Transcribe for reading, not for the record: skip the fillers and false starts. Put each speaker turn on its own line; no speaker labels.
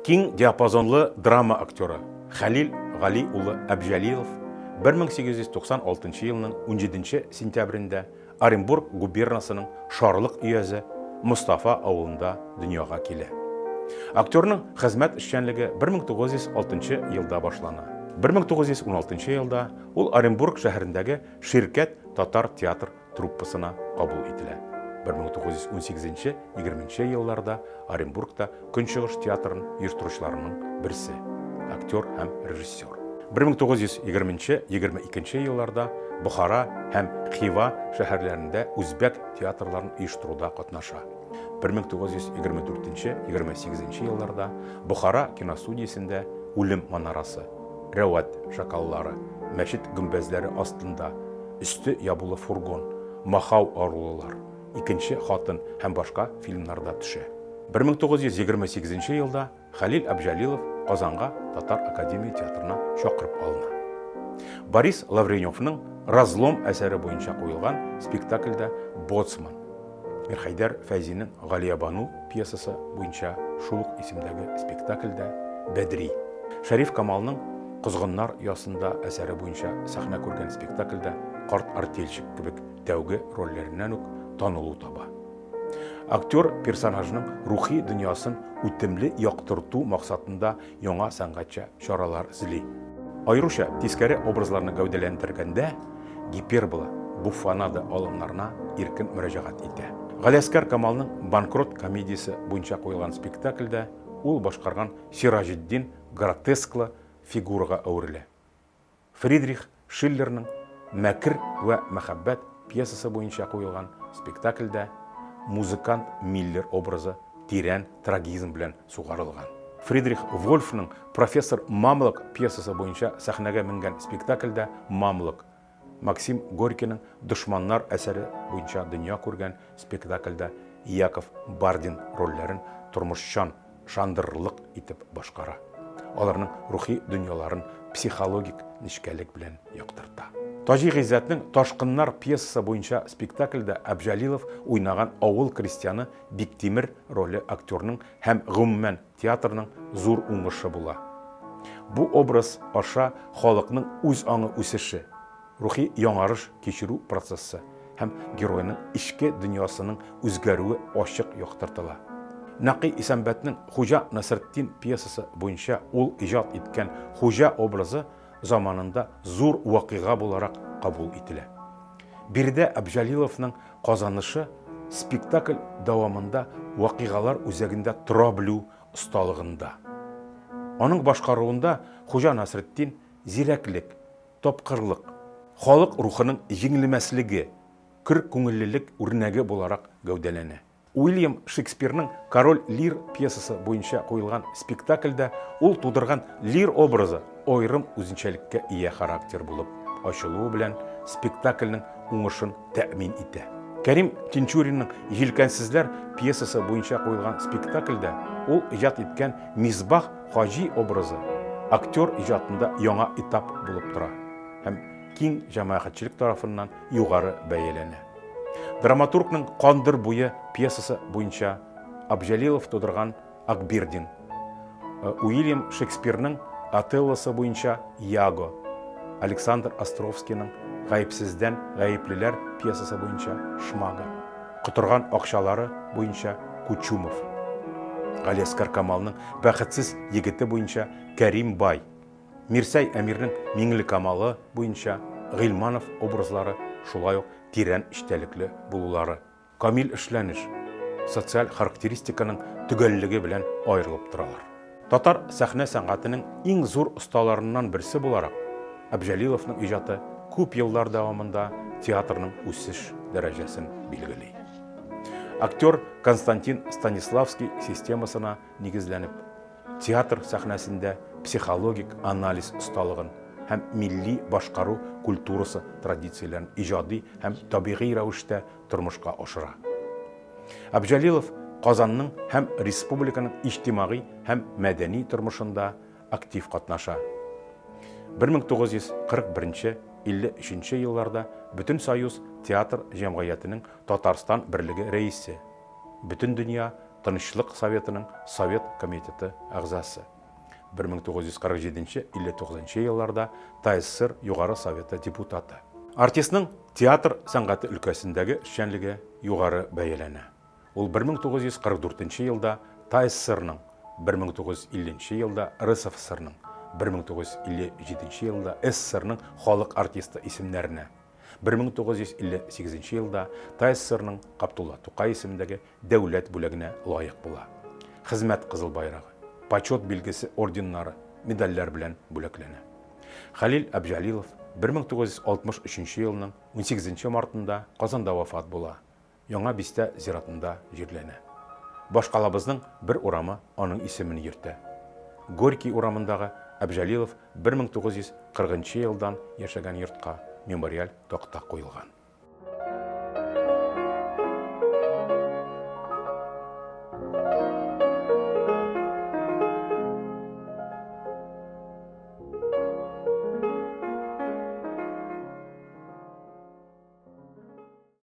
Киң диапазонлы драма актеры Хәлил Гали улы Әбҗәлилов 1896 елның 17 сентябрендә Оренбург губернасының Шарлык өязе Мостафа авылында дөньяга килә. Актерның хезмәт эшчәнлеге 1906 елда башлана. 1916 елда ул Оренбург шәһәрендәге Ширкәт татар театр труппасына кабул ителә. 1918-20 елларда Оренбургта Көнчыгыш театрын оештыручыларының берсе, актер һәм режиссер. 1920-22 елларда Бохара һәм Хива шәһәрләрендә үзбәк театрларын оештыруда катнаша. 1924-28 елларда Бохара киностудиясендә Үлем манарасы, Рәвәт шакаллары, мәчет гөмбәзләре астында, Өсте ябулы фургон, Махау арулылар, Икенче хатын һәм башка фильмнарда төшә. 1928 елда Хәлил Әбҗәлилов Казанга Татар академия театрына чакырып алына. Борис Лавреневның Разлом әсәре буенча куелган спектакльдә Боцман, Мирхәйдәр Фәйзинең Галиябану пьесасы буенча шул ук исемдәге спектакльдә Бәдри, Шәриф Камалның Козгыннар оясында әсәре буенча сәхнә күргән спектакльдә карт артельщик кебек тәүге рольләреннән үк танылу таба. Актер персонажның рухи дөньясын үтемле яктырту максатында яңа сәнгатьчә чаралар эзли. Аеруча тискәре образларны гәүдәләндергәндә гипербола, буффонада алымнарына иркен мөрәҗәгать итә. Галиәсгар Камалның Банкрот комедиясе буенча куелган спектакльдә ул башкарган Сираҗетдин гротесклы фигурага әверелә. Фридрих Шиллерның Мәкер вә мәхәббәт пьесасы буенча куелган спектакльдә музыкант Миллер образы тирән трагизм белән сугарылган. Фридрих Вольфның Профессор Мамлок пьесасы буенча сәхнәгә менгән спектакльдә Мамлок, Максим Горькийның Дошманнар әсәре буенча дөнья күргән спектакльдә Яков Бардин рольләрен тормышчан, ышандырырлык итеп башкара. Аларның рухи дөньяларын психологик нечкәлек белән яктырта. Таҗи Гыйззәтнең Ташкыннар пьесасы буенча спектакльдә Әбҗәлилов уйнаган авыл крестьяны Биктимер роле актерның һәм, гомумән, театрның зур уңышы була. Бу образ аша халыкның үз аңы үсеше, Рухи яңарыш кичерү процессы һәм геройның эчке дөньясының үзгәрүе ачык яктыртыла. Нәкый Исәнбәтнең Хуҗа Насретдин пьесасы буенча ул иҗат иткән Хуҗа образы заманында зур вакыйга буларак кабул ителә. Биредә Әбҗәлиловның казанышы спектакль дәвамында вакыйгалар үзәгендә тора белү осталыгында. Аның башкаруында Хуҗа Насретдин зирәклек, Тапкырлык, халык рухының җиңелмәслеге, көр күңеллелек үрнәге буларак гәүдәләнә. Уильям Шекспирның Король Лир пьесасы буенча куелган спектакльдә ул тудырган Лир образы аерым үзенчәлеккә ия характер булып ачылуы белән спектакльнең уңышын тәэмин итә. Кәрим Тинчуринның Җилкәнсезләр пьесасы буенча куелган спектакльдә ул иҗат иткән Мисбах Хаҗи образы актер иҗатында яңа этап булып тора һәм киң җәмәгатьчелек тарафыннан югары бәяләнә. Драматургның Кандыр буе пьесасы буенча Абҗәлилов тудырган Акбирдин, Уильям Шекспирның Отеллосы буенча Яго, Александр Островскийның Гаепсездән гаеплеләр пьесасы буенча Шмага, Котырган акчалары буенча Кучумов, Галиәсгар Камалның Бәхетсез егете буенча Кәрим бай, Мирсәй Әмирнең Миңлекамалы буенча Гыйльманов образлары шулай ук тирән эчтәлекле булулары, камил эшләнеш, социаль характеристиканың төгәллеге белән аерылып торалар. Татар сәхнә сәнгатенең иң зур осталарыннан берсе буларак, Әбҗәлиловның иҗаты күп еллар дәвамында театрның үсеш дәрәҗәсен билгели. Актер Константин Станиславский системасына нигезләнеп, театр сәхнәсендә психологик анализ осталыгын һәм милли башкару культурасы традицияләрен иҗади һәм табигый рәвештә тормышка ашыра. Әбҗәлилов Казанның һәм республиканың иҗтимагый һәм мәдәни тормышында актив катнаша. 1941-53 елларда Бөтенсоюз театр җәмгыятенең Татарстан берлеге рәисе, Бөтендөнья Тынычлык Советының Совет комитеты әгъзасы. 1947-59 елларда ТАССР Югары Советы депутаты. Артистның театр сәнгате өлкәсендәге эшчәнлеге югары бәяләнә. Ул 1944 елда ТАССРның, 1950 елда РСФСРның, 1957 елда СССРның халык артисты исемнәренә, 1958 елда ТАССРның Габдулла Тукай исемендәге дәүләт бүләгенә лаек була. Хезмәт Кызыл Байрагы, Почет билгесе орденнары, медальләр белән бүләкләнә. Хәлил Әбҗәлилов 1963 елның 18 мартында Казанда вафат була, Яңа бистә зиратында җирләнә. Башкалабызның бер урамы аның исемен йөртә. Горький урамындагы Әбҗәлилов 1940 нчы елдан яшәгән йортка мемориаль такта куелган.